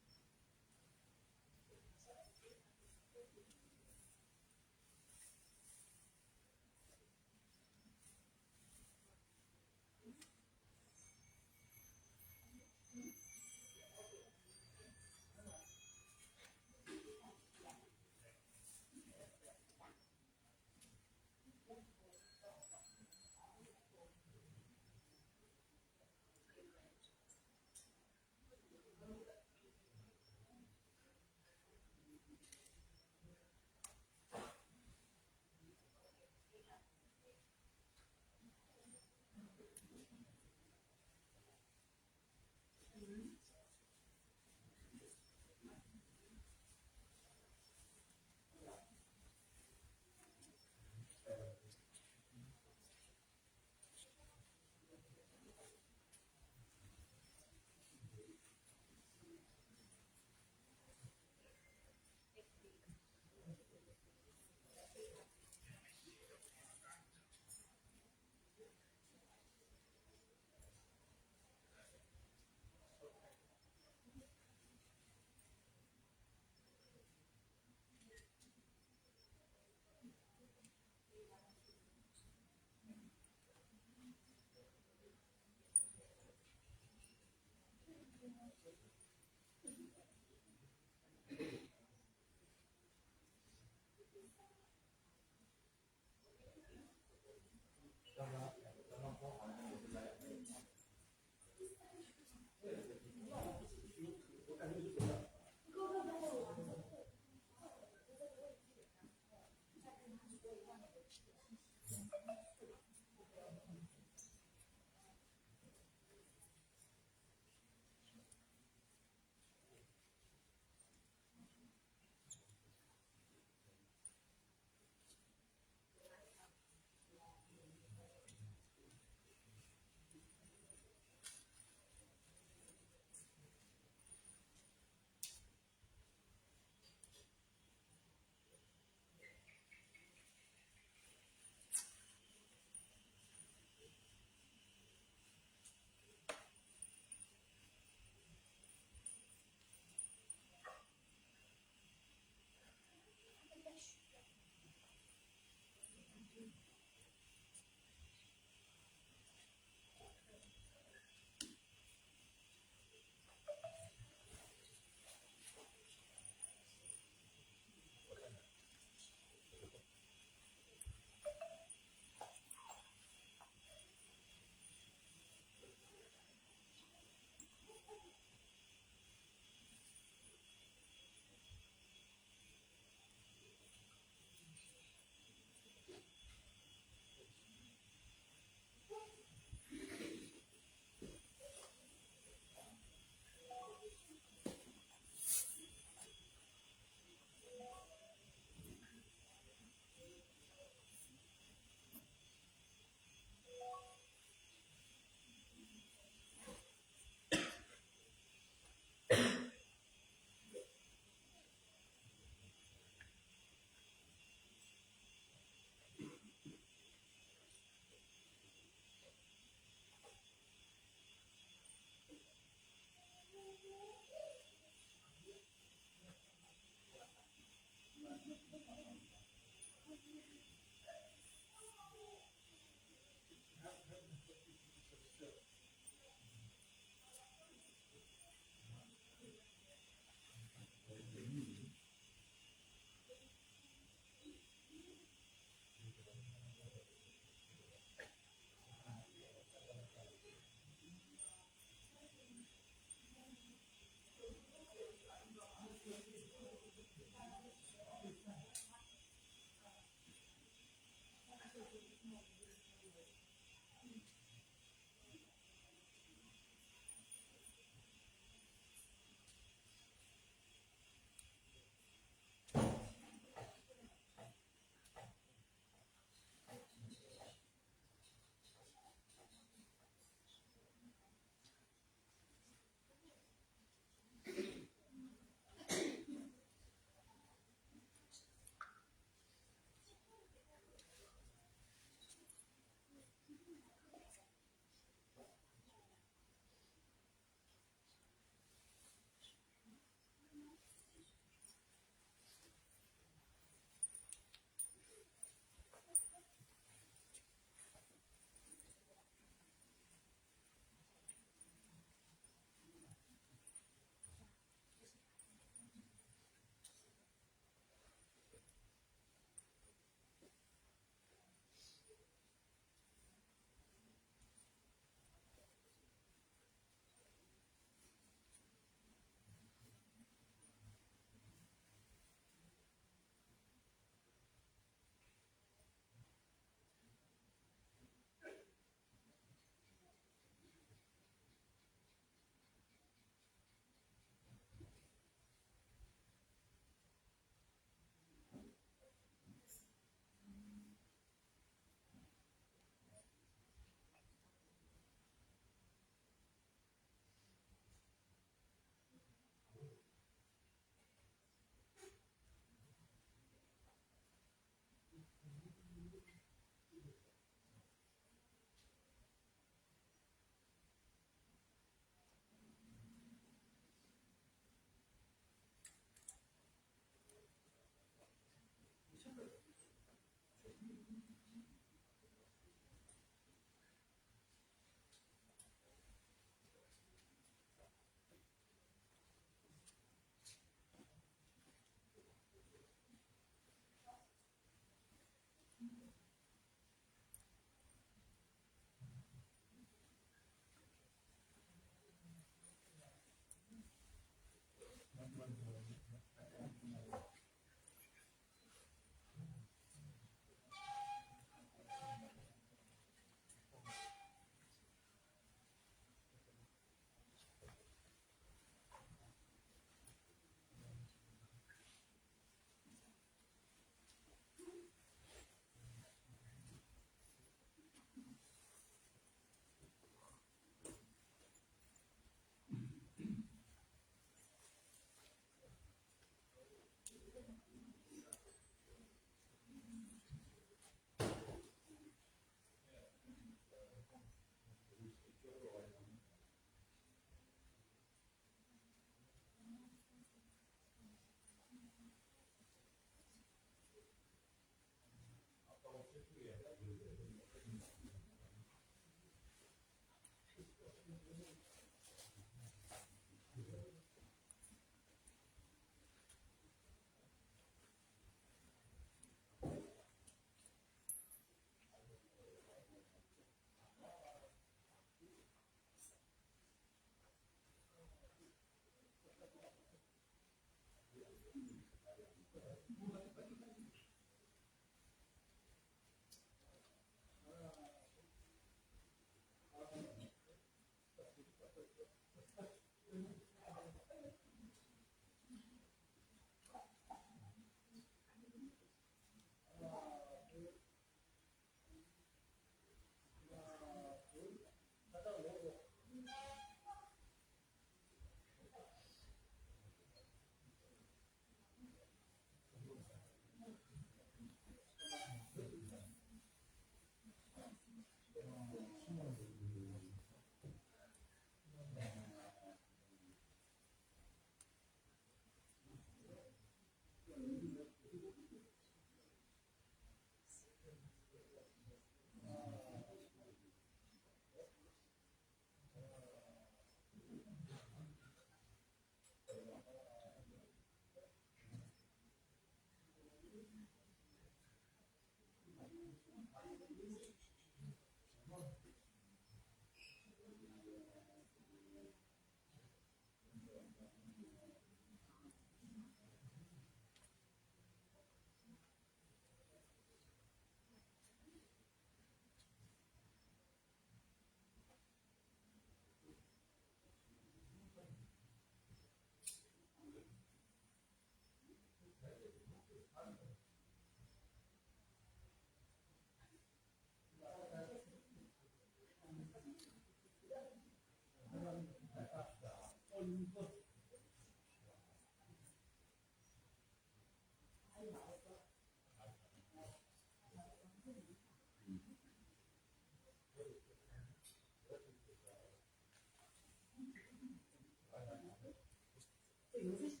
여기서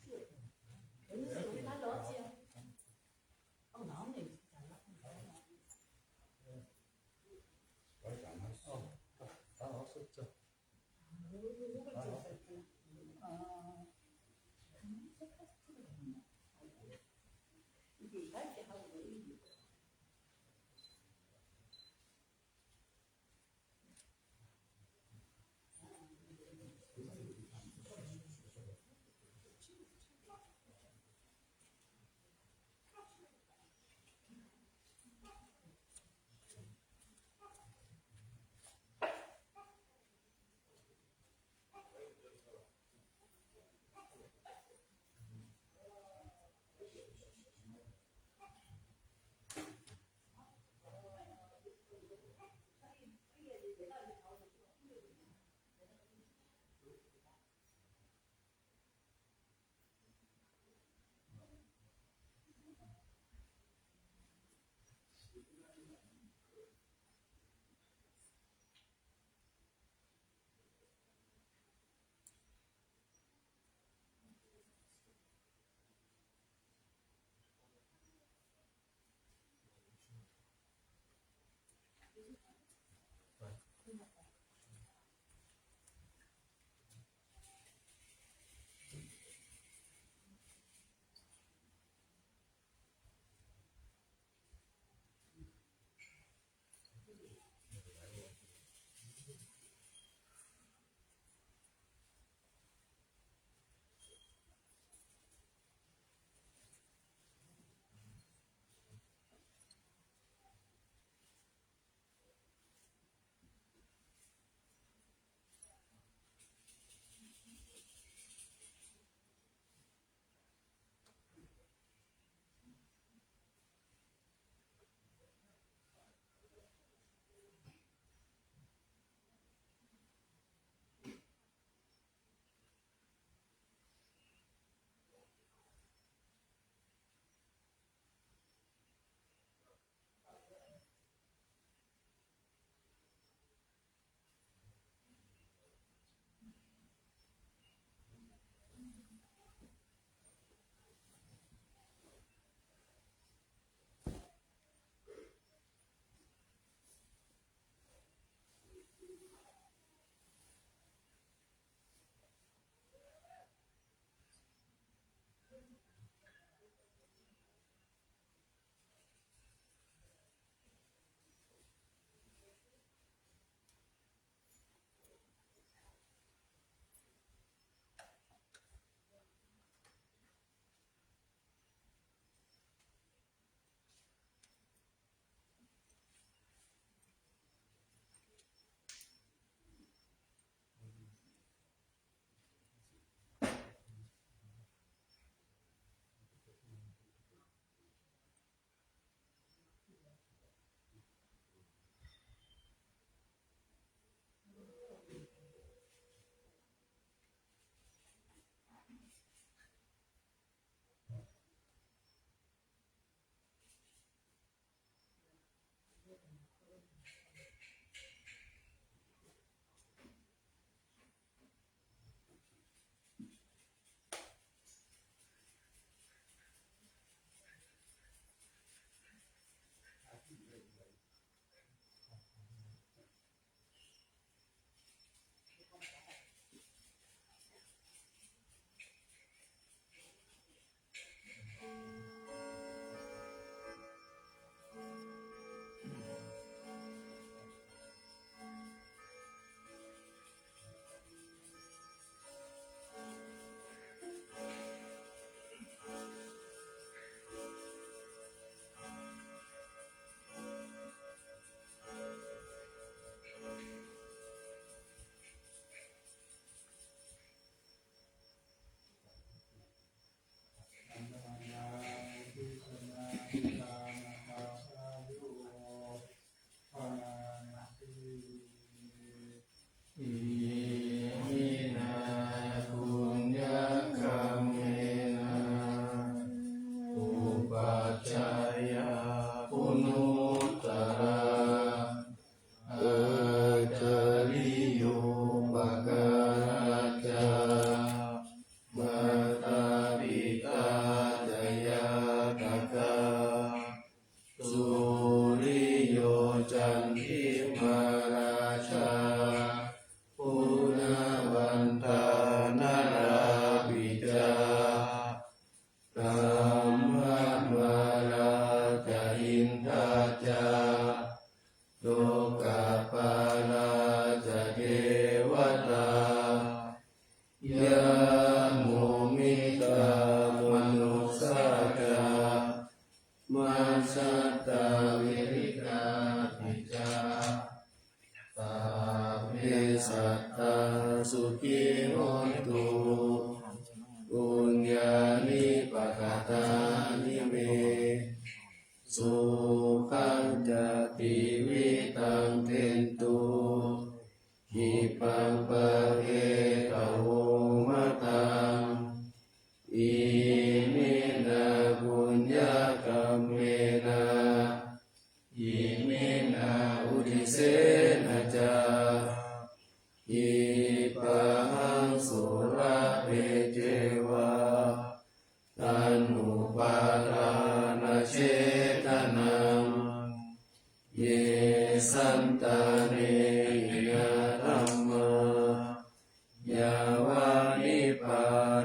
여기서 여기 다 넣었지요. 어, 나오네. 잘 나왔네. 어, 다, 다 넣었었죠. 아, 요걸 좀 썼구나. 아. 이게 얇게 하고 이게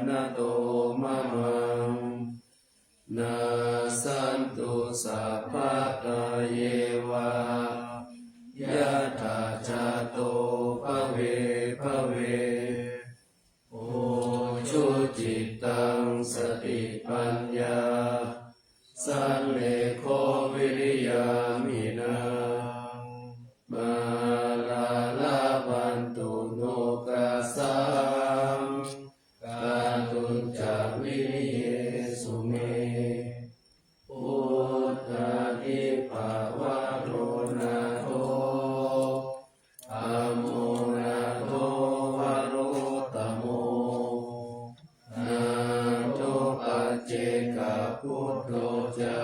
nato mamaṃ. Nassantu sabbadā yeva yattha jāto bhave bhave. Ujucittaṃ satipaññā sallekho viriyamhinā mārā labhantu nokāsaṃ kātuñca viriyesu me. Buddhādhipavaro nātho dhammo nātho varuttamo nātho paccekabuddho ca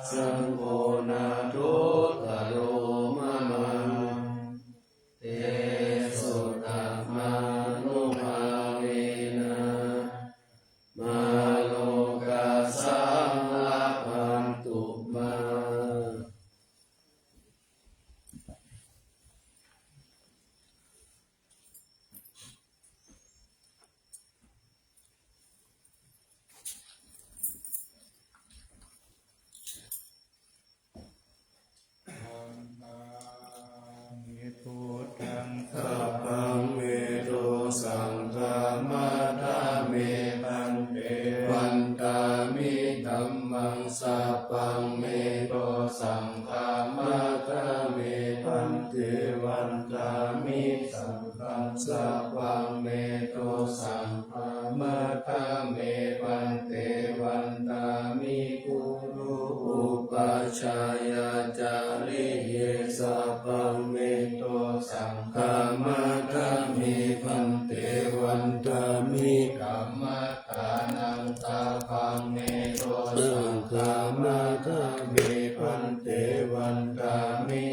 saṅgho nāthottaro mamaṃ. Tesottamānubhāvena mārokāsaṃ labhantu mā. Vandāmi buddhaṃ sabbaṃ me dosaṃ khamatha me bhante. Vandāmi dhammaṃ sabbaṃ me dosaṃ khamatha me bhante. Vandāmi saṅghaṃ sabbaṃ me dosaṃ khamatha me bhante. Vandāmi guru upajjhāyācariye sabbaṃ me dosaṃ khamatha me bhante. Vandāmi kammaṭṭhānaṃ sabbaṃ me dosaṃ khamatha me bhante. Vandāmi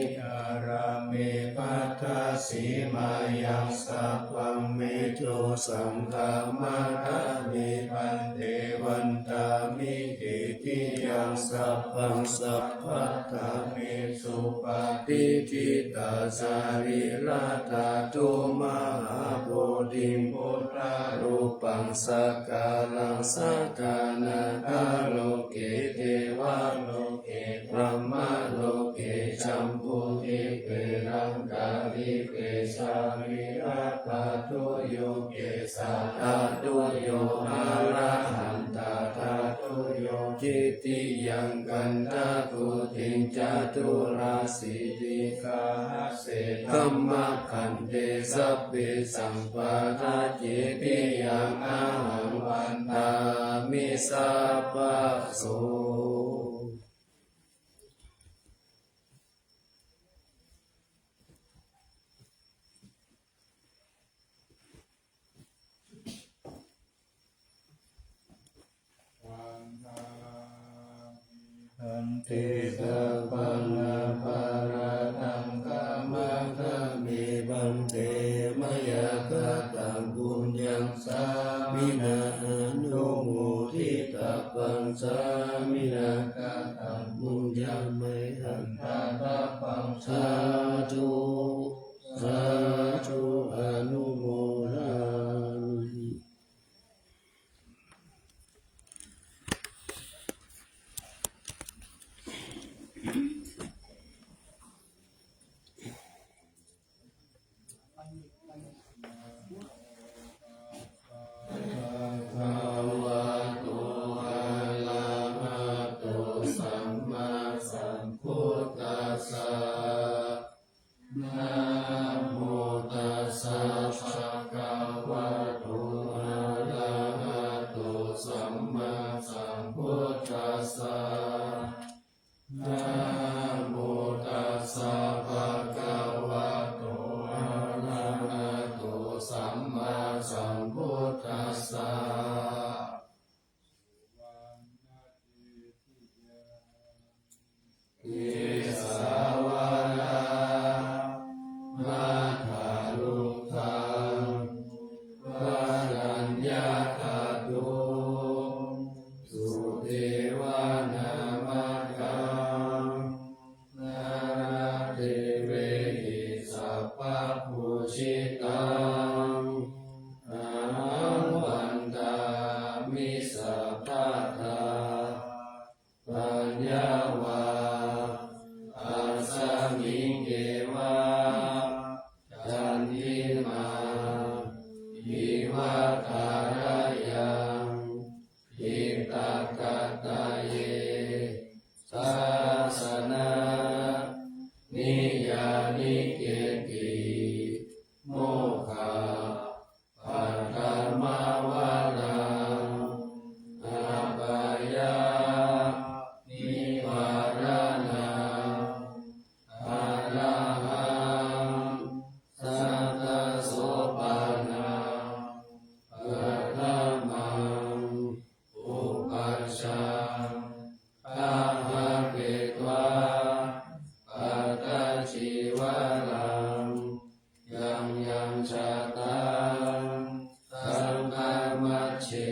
ārāme bhaddasīmāyaṃ sabbaṃ me dosaṃ khamatha me bhante. Vandāmi cetiyaṃ sabbaṃ sabbattha me supatiṭṭhitā sarīradhātu mahābodhiṃ buddharūpaṃ sakkāraṃ sadā nakkha loke devaloke brahmaloke jambudīpe laṅkādīpe sarīradhātuyo kesādhātuyo arahantādhātuyo cetiyaṃ gandhakuṭiṃ caturāsītisahas se dhammakkhandhe sabbesaṃ pattacetiyaṃ ahaṃ vandāmi sabbaso. Bhante sabbaṃ aparādhaṃ khamatha me bhante, mayā kataṃ puññaṃ sāminā anumoditabbaṃ, sāminā kataṃ puññaṃ mayhaṃ dātabbaṃ, sādhu sādhu anumodāmi. Bhagavato arahato sammāsambuddhassa. Namo tassa bhagavato arahato sammāsambuddhassa. Namo tassa bhagavato arahato sammāsambuddhassa. Kesāvalā madhalukkhaṃ varaññāgatuṃ, sudevanamāgaṃ nānadevehi sabbapūjitaṃ, taṃ Tathāgatā ye sāsananiyānikenti mokkhapathimavaraṃ apāyanivāraṇaṃ arahaṃ sattasopaṇaṃ paṭhamaṃ upajjhaṃ gahetvā pattacīvaraṃ yaṃ yaṃ jātaṃ saṅghamajjhe